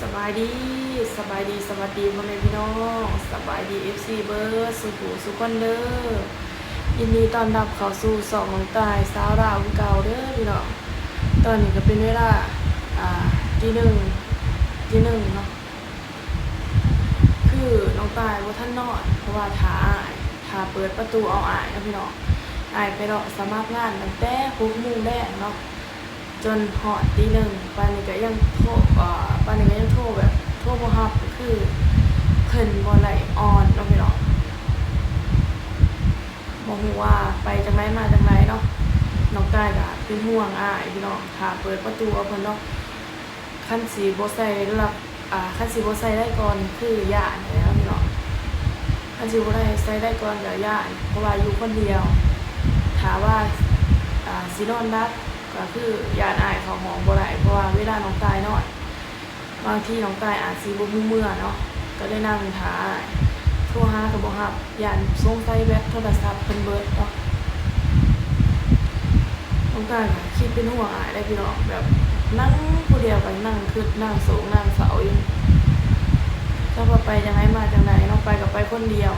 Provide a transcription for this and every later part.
ສະບາຍດີ ສະບາຍດີ ສະຫວັດດີພໍ່ແມ່ພີ່ນ້ອງ ສະບາຍດີ ເອັຟຊີ ເບີດສູ່ຜູ້ສູ່ຄົນເດີ. ຍິນດີຕ້ອນຮັບເຂົ້າສູ່ຊ່ອງນ້ອງຕ່າຍສາວລາວຄືເກົ່າເດີພີ່ນ້ອງ. ຕອນນີ້ກໍເປັນເວລາ ອ່າ ຕີໜຶ່ງ ຕີໜຶ່ງເນາະ. ຄືນ້ອງຕ່າຍບໍ່ທັນນອນ ເພາະວ່າຖ້າອ້າຍ ຖ້າເປີດປະຕູເອົາອ້າຍເນາະພີ່ນ້ອງ. ອ້າຍໄປເລາະສະໝັກງານຕັ້ງແຕ່ຫົກໂມງແລງເນາະ ຈົນຮອດຕີໜຶ່ງ ປານນີ້ກໍຍັງໂທ ເອີ ປານນີ້ກໍຍັງໂທແບບ ໂທບໍ່ຮັບ ກໍຄືເພິ່ນບໍ່ໄດ້ອ່ອນເນາະພີ່ນ້ອງ. ບໍ່ຮູ້ວ່າໄປຈັ່ງໃດມາຈັ່ງໃດເນາະ. ນ້ອງຕ່າຍກໍເປັນຫ່ວງອ້າຍພີ່ນ້ອງ ຖ້າເປີດປະຕູເອົາເພິ່ນເນາະ. ຄັນຊິບໍ່ໃສ່ລັກ ອ່າ ຄັນຊິບໍ່ໃສ່ໄດ້ກ່ອນຄືຢ້ານແລ້ວພີ່ນ້ອງ. ຄັນຊິບໍ່ໄດ້ໃສ່ໄດ້ກ່ອນກໍຢ້ານ ເພາະວ່າຢູ່ຄົນດຽວ. ຖ້າວ່າ ອ່າ ຊິນອນຫຼັບກໍຄືຢ້ານອ້າຍເຂົ້າຫ້ອງບໍ່ໄດ້ ເພາະວ່າເວລານ້ອງຕ່າຍນອນ ບາງທີນ້ອງຕ່າຍອາດຊິບໍ່ຮູ້ເມືອເນາະ ກໍໄດ້ນັ່ງຖ້າອ້າຍ ໂທຫາກໍບໍ່ຮັບ ຢ້ານສົງໄສແບັດໂທລະສັບເພິ່ນເບິດເນາະ. ນ້ອງຕ່າຍກໍຄິດເປັນຫ່ວງອ້າຍເດ້ພີ່ນ້ອງ ແບບນັ່ງຜູ້ດຽວກໍນັ່ງຄຶດ ນັ່ງໂສກ ນັ່ງເສົ້າຢູ່. ຈັກວ່າໄປຈັ່ງໃດມາຈັ່ງໃດເນາະ ໄປກໍໄປຄົນດຽວ.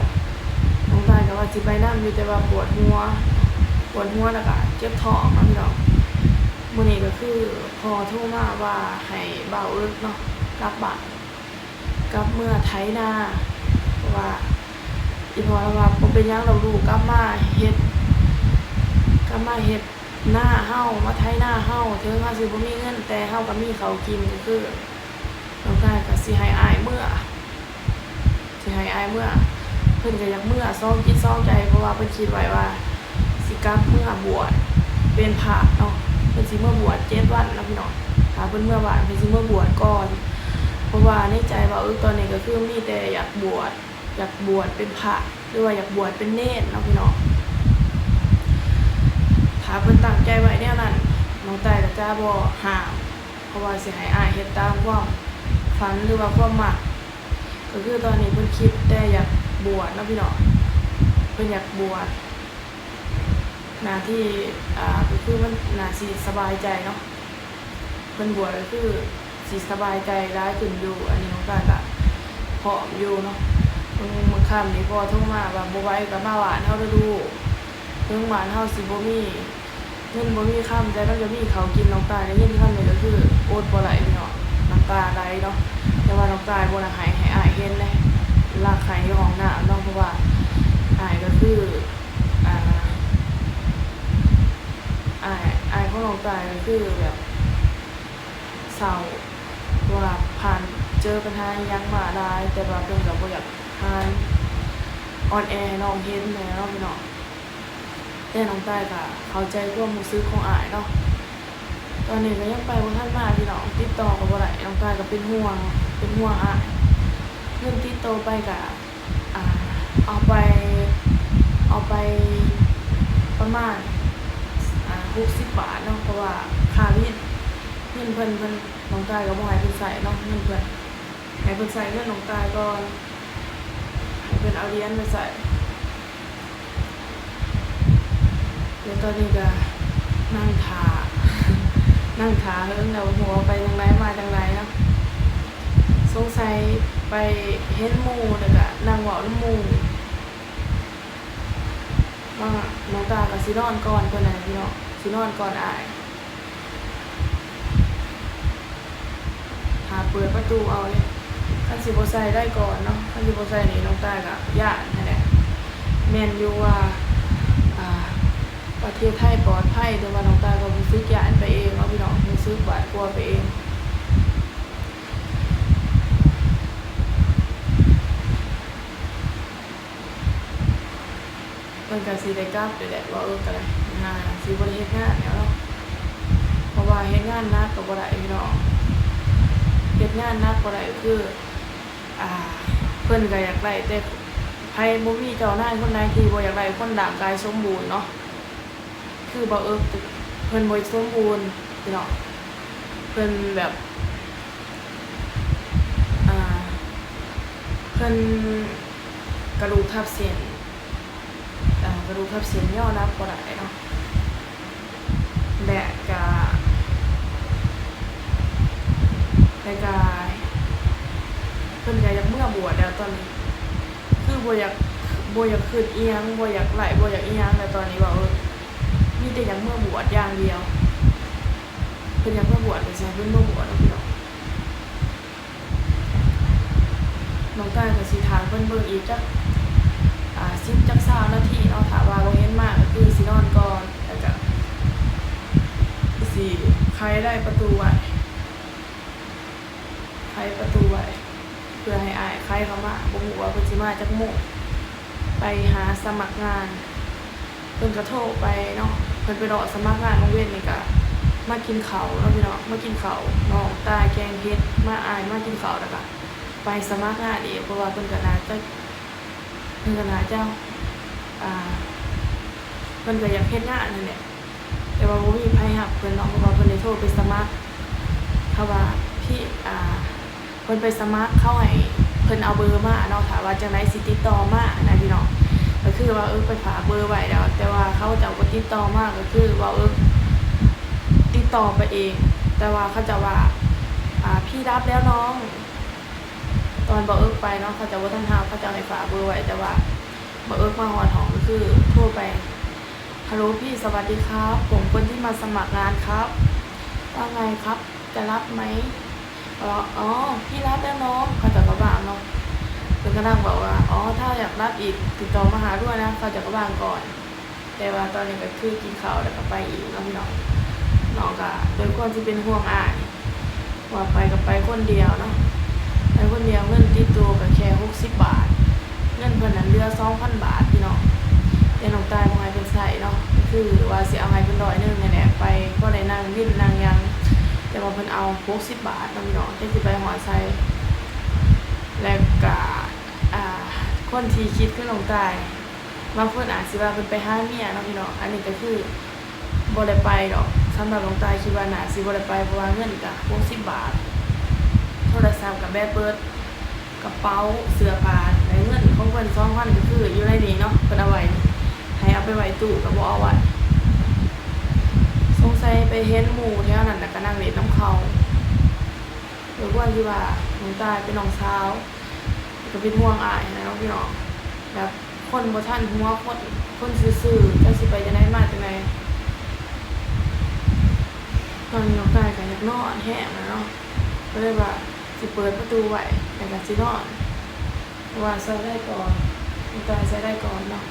ນ້ອງຕ່າຍກໍວ່າຊິໄປນຳຢູ່ ແຕ່ວ່າປວດຫົວ ປວດຫົວ ແລ້ວກໍເຈັບທ້ອງເນາະພີ່ນ້ອງ. ມື້ນີ້ກໍຄືພໍ່ໂທມາວ່າໃຫ້ບ່າວເອິກເນາະ ກັບບ້ານ ກັບເມືອໄຖນາ ເພາະວ່າອີ່ພໍ່ລາວວ່າ ບໍ່ເປັນຫຍັງດອກລູກ ກັບມາເຮັດ ກັບມາເຮັດນາເຮົາ ມາໄຖນາເຮົາ ເຖິງເຮົາຊິບໍ່ມີເງິນ ແຕ່ເຮົາກໍມີເຂົ້າກິນ. ກໍຄືນ້ອງຕ່າຍກໍຊິໃຫ້ອ້າຍເມືອ ຊິໃຫ້ອ້າຍເມືອ ເພິ່ນກໍຢາກເມືອສອງຈິດສອງໃຈ ເພາະວ່າເພິ່ນຄິດໄວ້ວ່າຊິກັບເມືອບວດເປັນພະເນາະ. ເພິ່ນຊິເມືອບວດເຈັດວັນເນາະພີ່ນ້ອງ. ຖ້າເພິ່ນເມືອບ້ານ ເພິ່ນຊິເມືອບວດກ່ອນ ເພາະວ່າໃນໃຈບ່າວເອິກຕອນນີ້ກໍຄືມີແຕ່ຢາກບວດ ຢາກບວດເປັນພະ ຫຼືວ່າຢາກບວດເປັນເນນເນາະພີ່ນ້ອງ. ຖ້າເພິ່ນຕັ້ງໃຈໄວ້ແນວນັ້ນ ນ້ອງຕ່າຍກໍຈະບໍ່ຫ້າມ ເພາະວ່າຊິໃຫ້ອ້າຍເຮັດຕາມຄວາມຝັນ ຫຼືວ່າຄວາມມັກ. ກໍຄືຕອນນີ້ເພິ່ນຄິດແຕ່ຢາກບວດເນາະພີ່ນ້ອງ ເພິ່ນຢາກບວດ ໜ້າທີ່ ອ່າ ກໍຄືມັນໜ້າຊິສະບາຍໃຈເນາະ. ເພິ່ນບວດກໍຄືຊິສະບາຍໃຈຫຼາຍຂຶ້ນຢູ່. ອັນນີ້ນ້ອງຕ່າຍກໍພ້ອມຢູ່ເນາະ. ມື້ ມື້ຄ່ຳນີ້ພໍ່ໂທມາວ່າ ບໍ່ໄຫວກໍມາບ້ານເຮົາເດີລູກ ເຖິງບ້ານເຮົາຊິບໍ່ມີ ເງິນບໍ່ມີຄຳ ແຕ່ມັນກໍມີເຂົ້າກິນ. ນ້ອງຕ່າຍໄດ້ຍິນຄຳນີ້ກໍຄືອົດບໍ່ໄດ້ພີ່ນ້ອງ ນ້ຳຕາໄຫຼເນາະ. ແຕ່ວ່ານ້ອງຕ່າຍບໍ່ໄດ້ໄຫ້ ໃຫ້ອ້າຍເຫັນເດ້ ລາກໄຫ້ຢູ່ຫ້ອງນ້ຳເນາະ ເພາະວ່າອ້າຍກໍຄື ອ່າ ອ້າຍ ອ້າຍຂອງນ້ອງຕ່າຍກໍຄືແບບເສົ້າ ເພາະວ່າຜ່ານເຈີບັນຫາອີ່ຫຍັງມາຫຼາຍ ແຕ່ວ່າເພິ່ນກໍບໍ່ຢາກຖ່າຍອອນແອໃຫ້ນ້ອງເຫັນແດ່ເນາະພີ່ນ້ອງ. ແຕ່ນ້ອງຕ່າຍກໍເຂົ້າໃຈຄວາມຮູ້ສຶກຂອງອ້າຍເນາະ. ຕອນນີ້ກໍຍັງໄປບໍ່ທັນມາພີ່ນ້ອງ ຕິດຕໍ່ກໍບໍ່ໄດ້. ນ້ອງຕ່າຍກໍເປັນຫ່ວງ ເປັນຫ່ວງອ້າຍ. ເງິນຕິດຕໍ່ໄປກໍ ອ່າ ເອົາໄປ ເອົາໄປປະມານ ອ່າ ຫົກສິບບາດເນາະ ເພາະວ່າຄ່າວິນ ເງິນເພິ່ນ ເພິ່ນ ນ້ອງຕ່າຍກໍບໍ່ໃຫ້ເພິ່ນໃຊ້ເນາະ ເງິນເພິ່ນ ໃຫ້ເພິ່ນໃຊ້ເງິນນ້ອງຕ່າຍກ່ອນ ໃຫ້ເພິ່ນເອົາຫຼຽນໄປໃຊ້. ແລ້ວຕອນນີ້ກໍນັ່ງຖ້າ ນັ່ງຖ້າເຫິງແລ້ວ ບໍ່ຮູ້ວ່າໄປທາງໃດມາທາງໃດເນາະ. ສົງໄສໄປເຫັນໝູ່ ແລ້ວກໍນັ່ງເວົ້ານຳໝູ່. ວ່ານ້ອງຕາກໍຊິນອນກ່ອນເພິ່ນນັ້ນແຫຼະພີ່ນ້ອງ ຊິນອນກ່ອນອ້າຍ. ຖ້າເປີດປະຕູເອົາເດ້ ຄັນຊິບໍ່ໃສ່ໄດ້ກ່ອນເນາະ ຄັນຊິບໍ່ໃສ່ນີ້ນ້ອງຕາກໍຢ້ານຫັ້ນແຫຼະ. ແມ່ນຢູ່ວ່າ ອ່າ ປະເທດໄທປອດໄພ ແຕ່ວ່ານ້ອງຕາກໍຮູ້ສຶກຢ້ານໄປເອງເນາະພີ່ນ້ອງ ຮູ້ສຶກຫວາດກົວໄປເອງ. ເພິ່ນກໍຊິໄດ້ກັບແລ້ວແຫຼະ ເວົ້າເອີກກໍໄດ້ ໜ້າຊິບໍ່ໄດ້ເຮັດງານແລ້ວເນາະ ເພາະວ່າເຮັດງານໜັກກໍບໍ່ໄດ້ພີ່ນ້ອງ ເຮັດງານໜັກບໍ່ໄດ້ ກໍຄື ອ່າ ເພິ່ນກໍຢາກໄດ້ແຕ່ ໃຜບໍ່ມີເຈົ້ານາຍຄົນໃດທີ່ບໍ່ຢາກໄດ້ຄົນຮ່າງກາຍສົມບູນເນາະ. ຄືບໍ່ເອິກ ເພິ່ນບໍ່ສົມບູນພີ່ນ້ອງ ເພິ່ນແບບ ອ່າ ເພິ່ນກະດູກທັບເສັ້ນ ອ່າ ກະດູກທັບເສັ້ນຍໍນັບບໍ່ໄດ້ເນາະ ແລະກະ ແລະກະ พิ่ນກໍຢາກເມືອບວດແລ້ວຕອນນີ້ ຄືບໍ່ຢາກ ບໍ່ຢາກຄິດອີ່ຫຍັງ ບໍ່ຢາກໄລ ບໍ່ຢາກອີ່ຫຍັງແລ້ວຕອນນີ້ ເວົ້າເອີ ມີແຕ່ຢາກເມືອບວດຢ່າງດຽວ ເພິ່ນຢາກເມືອບວດ ກໍຊິໃຫ້ເພິ່ນເມືອບວດເນາະພີ່ນ້ອງ. ນ້ອງຕ້າຍກໍຊິຖ້າເພິ່ນເບິ່ງອີກຈັກ ອ່າ ສິບຈັກຊາວນາທີເນາະ ຖ້າວ່າບໍ່ເຫັນມາກໍຄືຊິນອນກ່ອນ ແລ້ວກໍຊິໄຂໄດ້ປະຕູໄວ້ ໄຂປະຕູໄວ້ ເພື່ອໃຫ້ອ້າຍໄຂເຂົ້າມາ ບໍ່ຮູ້ວ່າເພິ່ນຊິມາຈັກໂມງ ໄປຫາສະໝັກງານ. ເພິ່ນກໍໂທໄປເນາະ ເພິ່ນໄປເລາະສະໝັກງານກາງເວັນນີ້ ກໍມາກິນເຂົ້າເນາະພີ່ນ້ອງ ມາກິນເຂົ້າ ນ້ອງຕ້າຍແກງເຜັດ ມາ ອ້າຍມາກິນເຂົ້າ ແລ້ວກໍໄປສະໝັກງານອີກ ເພາະວ່າເພິ່ນກໍໜ້າຈະ ເພິ່ນກໍໜ້າຈະ ອ່າ ເພິ່ນກໍຢາກເຮັດງານຫັ້ນແຫຼະ ແຕ່ວ່າບໍ່ມີໃຜຮັບເພິ່ນເນາະ ເພາະວ່າເພິ່ນໄດ້ໂທໄປສະໝັກ ເຂົາວ່າ ພີ່ ອ່າ ເພິ່ນໄປສະໝັກ ເຂົາໃຫ້ເພິ່ນເອົາເບີມາເນາະ ຖ້າວ່າຈັ່ງໃດຊິຕິດຕໍ່ມານະພີ່ນ້ອງ. ກໍຄືວ່າ ເອີ ໄປຝາກເບີໄວ້ແລ້ວ ແຕ່ວ່າເຂົາເຈົ້າບໍ່ຕິດຕໍ່ມາ ກໍຄືວ່າ ເອີ ຕິດຕໍ່ໄປເອງ ແຕ່ວ່າເຂົາເຈົ້າວ່າ ອ່າ ພີ່ຮັບແລ້ວນ້ອງ. ຕອນບ່າວເອິກໄປເນາະ ເຂົາເຈົ້າບໍ່ທັນຮັບ ເຂົາເຈົ້າໃຫ້ຝາກເບີໄວ້ ແຕ່ວ່າບ່າວເອິກມາຮອດຫ້ອງ ກໍຄືໂທໄປ ฮัลโหลพี่ สวัสดีครับ ผมคนที่มาสมัครงานครับ ว่าไงครับ จะรับไหม อ๋อ พี่รับแล้วน้อง ເຂົາເຈົ້າກໍວ່າງເນາະ ເພິ່ນກໍນັ່ງບອກວ່າ ອໍ ຖ້າຢາກຮັບອີກ ຕິດຕໍ່ມາຫາດ້ວຍນະ ເຂົາເຈົ້າກໍວ່າງກ່ອນ. ແຕ່ວ່າຕອນນີ້ກໍຄືກິນເຂົ້າແລ້ວກໍໄປອີກເນາະພີ່ນ້ອງ. ນ້ອງກໍດ້ວຍຄວາມທີ່ເປັນຫ່ວງອ້າຍ ວ່າໄປກໍໄປຄົນດຽວເນາະ ໄປຄົນດຽວ ເງິນຕິດໂຕກໍແຄ່ຫົກສິບບາດ ເງິນເພິ່ນນັ້ນເຫຼືອສອງພັນບາດພີ່ນ້ອງ. ແຕ່ນ້ອງຕ່າຍບໍ່ໃຫ້ເພິ່ນໃຊ້ເນາະ ກໍຄືວ່າຊິເອົາໃຫ້ເພິ່ນຮ້ອຍໜຶ່ງນີ້ແຫຼະ ໄປພໍໄດ້ນັ່ງວິນນັ່ງຫຍັງ ແຕ່ວ່າເພິ່ນເອົາຫົກສິບບາດເນາະພີ່ນ້ອງ ຈັກຊິໄປຮອດໃສ. ແລ້ວກໍ ອ່າ ຄົນທີ່ຄິດຄືນ້ອງຕ່າຍ ບາງຄົນອາດຊິວ່າເພິ່ນໄປຫາເມຍເນາະພີ່ນ້ອງ ອັນນີ້ກໍຄືບໍ່ໄດ້ໄປດອກ. ສຳລັບນ້ອງຕ່າຍຄິດວ່າໜ້າຊິບໍ່ໄດ້ໄປ ເພາະວ່າເງິນກໍຫົກສິບບາດ ໂທລະສັບກໍແບັດເບິດ ກະເປົາ ເສື້ອຜ້າ ແລະ ເງິນຂອງເພິ່ນສອງພັນ ກໍຄືຢູ່ໃນນີ້ເນາະ ເພິ່ນເອົາໄວ້ ໃຫ້ເອົາໄປໄວ້ຕູ້ກໍບໍ່ເອົາໄວ້. ສົງໄສໄປເຫັນໝູ່ແຖວນັ້ນ ແລ້ວກໍນັ່ງຫຼິ້ນນຳເຂົາ ດ້ວຍຄວາມທີ່ວ່ານ້ອງຕ່າຍເປັນນ້ອງສາວ ກໍເປັນຫ່ວງອ້າຍຫັ້ນແຫຼະເນາະພີ່ນ້ອງ ແບບຄົນບໍ່ທັນຫົວ ຄົນ ຄົນຊື່ໆ ຈັກຊິໄປຈັ່ງໃດມາຈັ່ງໃດ. ຕອນນີ້ນ້ອງຕ່າຍກໍຢາກນອນແຮງແລ້ວເນາະ ກໍເລີຍວ່າຊິເປີດປະຕູໄວ້ ແລ້ວກໍຊິນອນ ເພາະວ່າໃສ່ໄດ້ກ່ອນ ນ້ອງຕ່າຍໃສ່ໄດ້ກ່ອນເນາະ.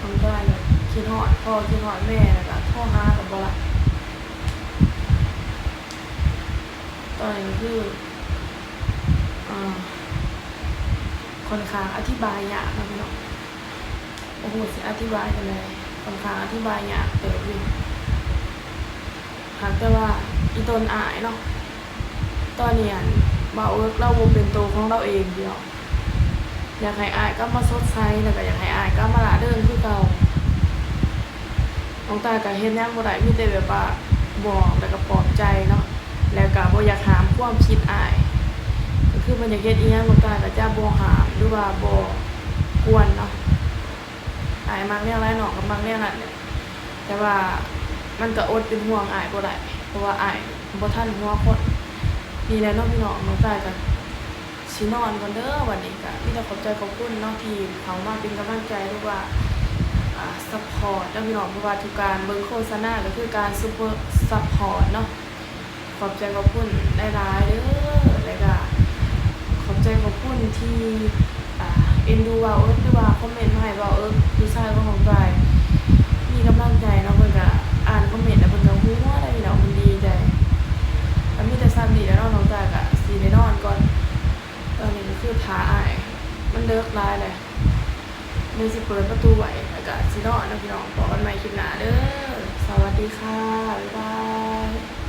ນ້ອງຕ່າຍກໍຄິດຮອດພໍ່ ຄິດຮອດແມ່ ແລ້ວກໍໂທຫາກໍບໍ່ຮັບ. ຕອນນີ້ກໍຄື ອ່າ ຂ້ອນຂ້າງອະທິບາຍຍາກເນາະພີ່ນ້ອງ ບໍ່ຮູ້ຊິອະທິບາຍຈັ່ງໃດ ຂ້ອນຂ້າງອະທິບາຍຍາກເຕີບຢູ່. ຫາກແຕ່ວ່າອີ່ຕົນອ້າຍເນາະ ຕອນນີ້ ອັນ ບ່າວເອິກລາວບໍ່ເປັນໂຕຂອງລາວເອງພີ່ນ້ອງ ຢາກໃຫ້ອ້າຍກັບມາສົດໃສ ແລ້ວກໍຢາກໃຫ້ອ້າຍກັບມາລ່າເລີງຄືເກົ່າ. ນ້ອງຕ່າຍກໍເຮັດຫຍັງບໍ່ໄດ້ ມີແຕ່ແບບວ່າບອກ ແລ້ວກໍປອບໃຈເນາະ ແລ້ວກໍບໍ່ຢາກຫ້າມຄວາມຄິດອ້າຍ ກໍຄືເພິ່ນຢາກເຮັດອີ່ຫຍັງ ນ້ອງຕ່າຍກໍຈະບໍ່ຫ້າມ ຫຼືວ່າບໍ່ກວນເນາະ. ອ້າຍມັກແນວໃດ ນ້ອງກໍມັກແນວນັ້ນແຫຼະ ແຕ່ວ່າມັນກໍອົດເປັນຫ່ວງອ້າຍບໍ່ໄດ້ ເພາະວ່າອ້າຍບໍ່ທັນຫົວຄົນ. ນີ້ແຫຼະເນາະພີ່ນ້ອງ ນ້ອງຕ່າຍກໍຊິນອນກ່ອນເດີ ບັດນີ້ກໍມີແຕ່ຂອບໃຈຂອບຄຸນເນາະ ທີ່ເຂົ້າມາເປັນກຳລັງໃຈ ຫຼືວ່າ ອ່າ ຊັບພອດເນາະພີ່ນ້ອງ ເພາະວ່າທຸກການເບິ່ງໂຄສະນາກໍຄືການຊຸບເປີຊັບພອດເນາະ. ຂອບໃຈຂອບຄຸນຫຼາຍໆເດີ ແລ້ວກະຂອບໃຈຂອບຄຸນທີ່ ອ່າ ເອັນດູບ່າວເອິກ ຫຼືວ່າຄອມເມັນມາໃຫ້ບ່າວເອິກ ພີ່ຊາຍຂອງນ້ອງຕ່າຍ ມີກຳລັງໃຈເນາະ. ເພິ່ນກະອ່ານຄອມເມັນແລ້ວເພິ່ນກະຫົວໄດ້ພີ່ນ້ອງ ເພິ່ນດີໃຈ. ກະມີແຕ່ສ່ຳນີ້ແຫຼະເນາະ ນ້ອງຕ່າຍກະຊິໄດ້ນອນກ່ອນ. ຕອນນີ້ກະຄືຖ້າອ້າຍ ມັນເດິກຫຼາຍແຫຼະ ເລີຍຊິເປີດປະຕູໄວ້ ແລ້ວກະຊິນອນເນາະພີ່ນ້ອງ. ພໍ້ກັນໃໝ່ຄລິບໜ້າເດີ ສະຫວັດດີຄ່ະ ບາຍບາຍ.